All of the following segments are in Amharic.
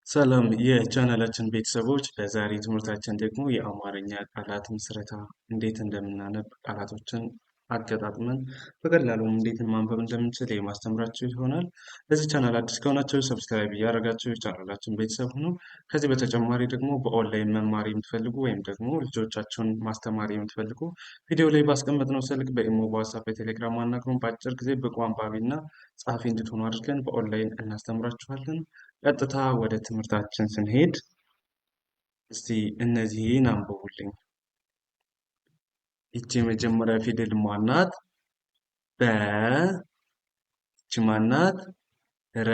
ሰላም የቻናላችን ቤተሰቦች፣ በዛሬ ትምህርታችን ደግሞ የአማርኛ ቃላት ምስረታ እንዴት እንደምናነብ ቃላቶችን አገጣጥመን በቀላሉም እንዴት ማንበብ እንደምንችል የማስተምራችሁ ይሆናል። ለዚህ ቻናል አዲስ ከሆናችሁ subscribe እያደረጋችሁ የቻናላችን ቤተሰብ ሁኑ። ከዚህ በተጨማሪ ደግሞ በኦንላይን መማር የምትፈልጉ ወይም ደግሞ ልጆቻችሁን ማስተማር የምትፈልጉ ቪዲዮ ላይ ባስቀመጥነው ስልክ በኢሞ፣ በዋትስአፕ፣ በቴሌግራም አናግሩን። በአጭር ጊዜ ብቁ አንባቢና ጸሐፊ እንድትሆኑ አድርገን በኦንላይን እናስተምራችኋለን። ቀጥታ ወደ ትምህርታችን ስንሄድ እስቲ እነዚህን አንብቡልኝ። ይቺ የመጀመሪያ ፊደል ማናት? በ። ይቺ ማናት? ረ።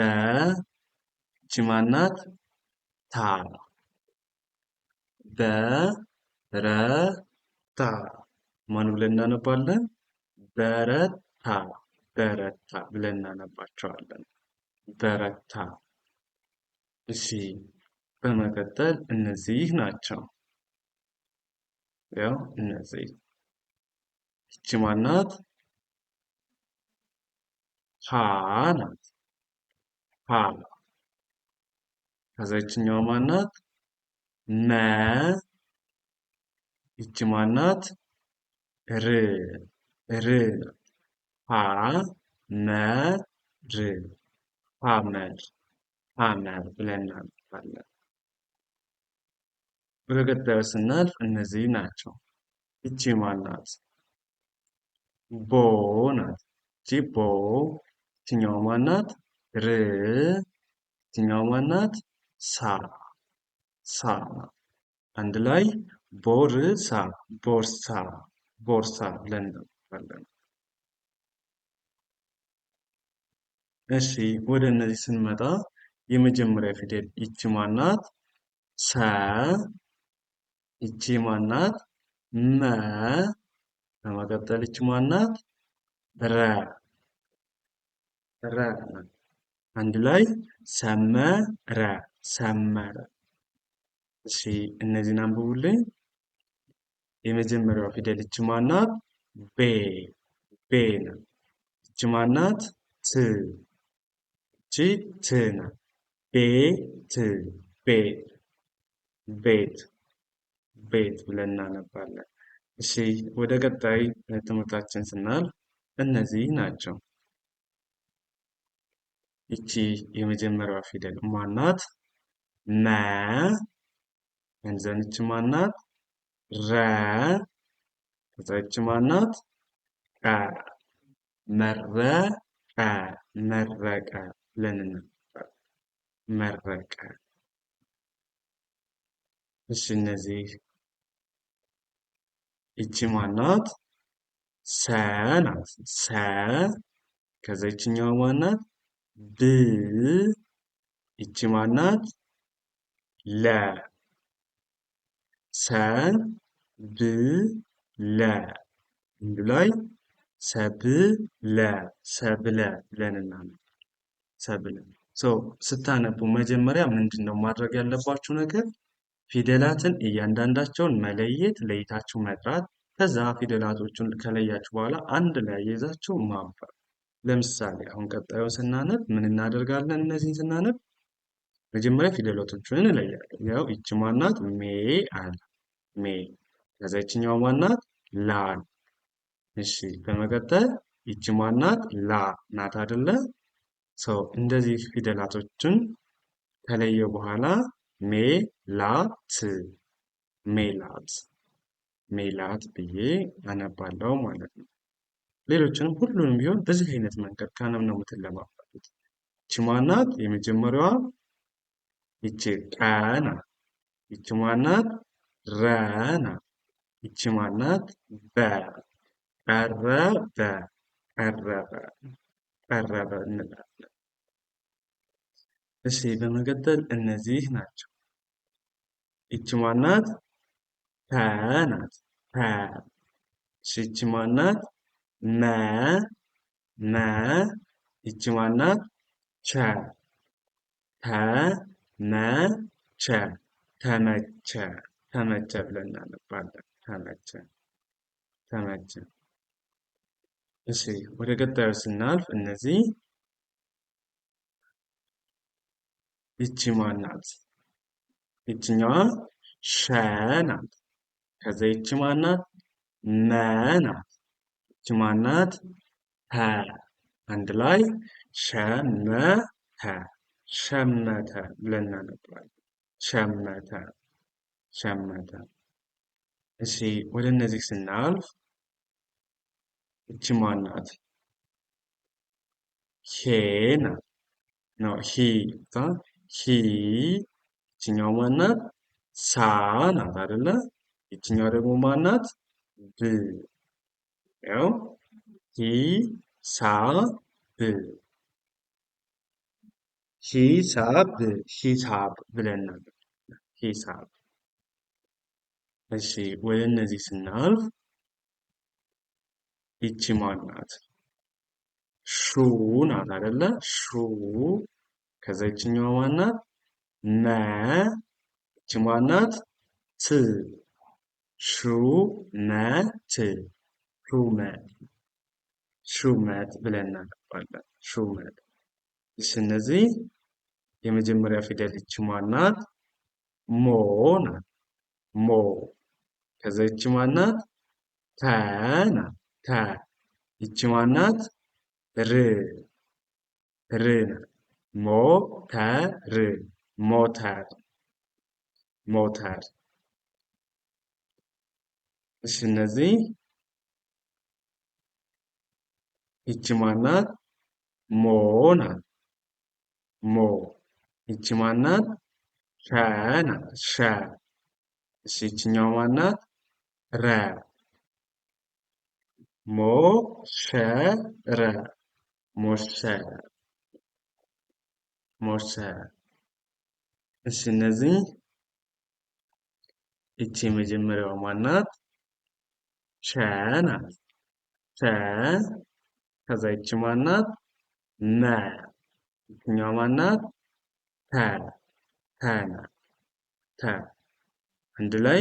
ይቺ ማናት? ታ። በ ረ ታ። ማን ብለን እናነባለን? በረታ በረታ ብለን እናነባቸዋለን። በረታ። እሺ፣ በመቀጠል እነዚህ ናቸው። ያው እነዚህ ይቺ ማናት? ሀ ናት። ሀ። ከዛ ይችኛዋ ማናት? መ። ይቺ ማናት? ር ር ናት። ሀ መ ር ሐመር ሐመር ብለን እናነባለን። ወደ ቀጣዩ ስናልፍ እነዚህ ናቸው። ይቺ ማናት? ቦ ናት። ይቺ ቦ። ይችኛዋ ማናት? ር። ይችኛዋ ማናት? ሳ ሳ። አንድ ላይ ቦርሳ ቦርሳ ቦርሳ ብለን እናነባለን። እሺ፣ ወደ እነዚህ ስንመጣ የመጀመሪያ ፊደል ይቺ ማናት? ሰ። ይቺ ማናት? መ። በመቀጠል ይቺ ማናት? ረ ረ። አንድ ላይ ሰመረ ሰመረ። እሺ፣ እነዚህን አንብቡልኝ። የመጀመሪያዋ ፊደል ይቺ ማናት? ቤ ቤ ናት። ይቺ ማናት? ት። ይቺ ት ናት። ቤት ቤት ቤት ቤት ብለን እናነባለን። እሺ፣ ወደ ቀጣይ ትምህርታችን ስናልፍ እነዚህ ናቸው። ይቺ የመጀመሪያዋ ፊደል ማናት? መ። እንዘን ይቺ ማናት? ረ። ከዛ ይቺ ማናት? ቀ። መረቀ መረቀ ብለን እናነባለን። መረቀ። እሺ፣ እነዚህ ይቺ ማናት? ሰ ናት። ሰ። ከዛ ይችኛዋ ማናት? ብ። ይቺ ማናት? ለ። ሰ ብ ለ። አንዱ ላይ ሰብለ ሰብለ ብለን እናነባለን። ሰብለ። ስታነቡ መጀመሪያ ምንድን ነው ማድረግ ያለባችሁ ነገር? ፊደላትን እያንዳንዳቸውን መለየት፣ ለይታችሁ መጥራት። ከዛ ፊደላቶቹን ከለያችሁ በኋላ አንድ ላይ ይዛችሁ ማንበብ። ለምሳሌ አሁን ቀጣዩን ስናነብ ምን እናደርጋለን? እነዚህን ስናነብ መጀመሪያ ፊደላቶቹን እንለያለን። ያው ይቺ ማናት? ሜ አለ ሜ። ከዛ ይችኛዋ ማናት? ላ። እሺ፣ በመቀጠል ይቺ ማናት? ላ ናት አይደለ? ሰው እንደዚህ ፊደላቶችን ከለየ በኋላ ሜላት ሜላት ሜላት ብዬ አነባለሁ ማለት ነው። ሌሎችንም ሁሉንም ቢሆን በዚህ አይነት መንገድ ካነብ ነው የምትለማመዱት። ይቺ ማናት? የመጀመሪያዋ ይቺ ቀ ናት። ይቺ ማናት? ረ ናት። ይቺ ማናት? በ። ቀረበ ቀረበ ቀረበ እንላለን። እሺ፣ በመቀጠል እነዚህ ናቸው። ይቺ ማናት? ተ ናት። ተ። እሺ፣ ይቺ ማናት? መ መ። ይቺ ማናት? ቸ። ተ መ ቸ ተመቸ ተመቸ ብለን እናነባለን። ተመቸ ተመቸ። እሺ፣ ወደ ቀጣዩ ስናልፍ እነዚህ ይቺ ማናት? ይችኛዋ ሸ ናት። ከዛ ይቺ ማናት? መ ናት። ይቺ ማናት? ተ። አንድ ላይ ሸመተ ሸመተ ብለን እናነባለን። ሸመተ ሸመተ። እሺ ወደ እነዚህ ስናልፍ ይቺ ማናት? ሄ ናት። ነው ሂ ሂ። ይችኛው ማናት? ሳ ናት አይደለ? ይችኛው ደግሞ ማናት? ብ። ያው ሂ ሳ ብ ሂሳብ ሂሳብ ብለን ነበር። ሂሳብ። እሺ ወደ እነዚህ ስናልፍ ይቺ ማናት? ሹ ናት አይደለ? ሹ። ከዛ ይችኛዋ ማናት? መ። ይቺ ማናት? ት። ሹ መ ት ሹመት ሹመት ብለን እናነባለን። ሹመት። እሺ እነዚህ የመጀመሪያ ፊደል ይቺ ማናት? ሞ ናት። ሞ። ከዛ ይቺ ማናት? ተ ናት። ተ። ይቺ ማናት? ር ር ናት። ሞ ተ ር ሞተር ሞተር። እሺ እነዚህ ይቺ ማናት? ሞ ናት። ሞ። ይቺ ማናት? ሸ ናት። ሸ። እሺ ይችኛው ማናት? ረ። ሞ ሸ ረ ሞሸረ ሞሸረ። እሺ እነዚህ ይቺ የመጀመሪያዋ ማናት? ሸ ናት። ሸ። ከዛ ይቺ ማናት? መ። ይችኛዋ ማናት? ተ ተ ናት። ተ። አንድ ላይ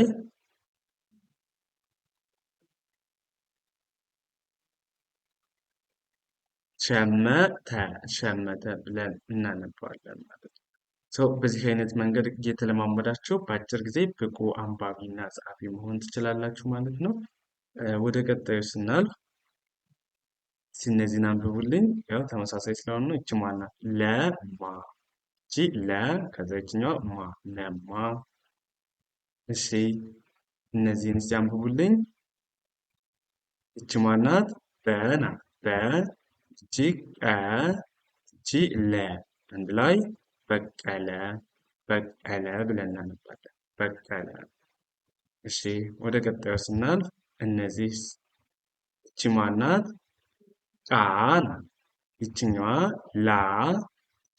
ሸመተ ሸመተ ብለን እናነባዋለን ማለት ነው። ሰው በዚህ አይነት መንገድ እየተለማመዳችሁ በአጭር ጊዜ ብቁ አንባቢ እና ጸሐፊ መሆን ትችላላችሁ ማለት ነው። ወደ ቀጣዩ ስናልፍ እነዚህን አንብቡልኝ። ያው ተመሳሳይ ስለሆኑ ነው። ይቺ ማናት? ለማ። ይቺ ለ ከዛ ይችኛዋ ማ ለማ። እሺ እነዚህን እስቲ አንብቡልኝ። ይቺ ማናት? በ ናት። በ። ይቺ ቀ። ይቺ ለ። አንድ ላይ በቀለ በቀለ ብለን እናነባለን። በቀለ። እሺ ወደ ቀጣዩ ስናልፍ እነዚህ ይቺ ማናት? ቃ ናት። ይችኛዋ ላ።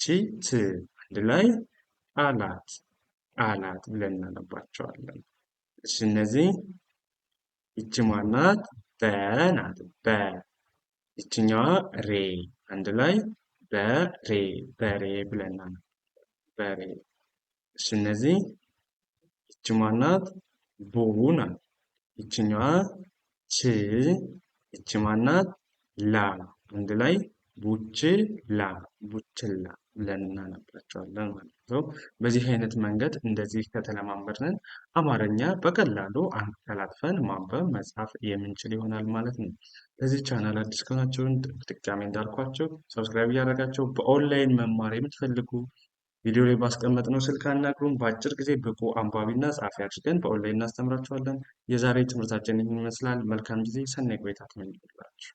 ይቺ ት። አንድ ላይ ቃላት ቃላት ብለን እናነባቸዋለን። እሺ እነዚህ ይቺ ማናት? በ ናት። በ። ይችኛዋ ሬ። አንድ ላይ በሬ በሬ ብለን እናነባለን። በሬ። እሺ እነዚህ ይቺ ማናት? ቡ ናት። ይችኛዋ ች። ይቺ ማናት? ላ። አንድ ላይ ቡችላ ቡችላ ብለን እናነባቸዋለን ማለት ነው። በዚህ አይነት መንገድ እንደዚህ ከተለማመድን አማርኛ በቀላሉ አንቀላጥፈን ማንበብ መጻፍ የምንችል ይሆናል ማለት ነው። ለዚህ ቻናል አዲስ ከሆናችሁ ድጋሜ እንዳልኳቸው subscribe እያደረጋችሁ በኦንላይን መማር የምትፈልጉ ቪዲዮ ላይ ባስቀመጥነው ስልክ አናግሩን። በአጭር ጊዜ ብቁ አንባቢና ጸሐፊ አድርገን በኦንላይን እናስተምራችኋለን። የዛሬ ትምህርታችን ይህን ይመስላል። መልካም ጊዜ፣ ሰናይ ቆይታ ተመኘሁላችሁ።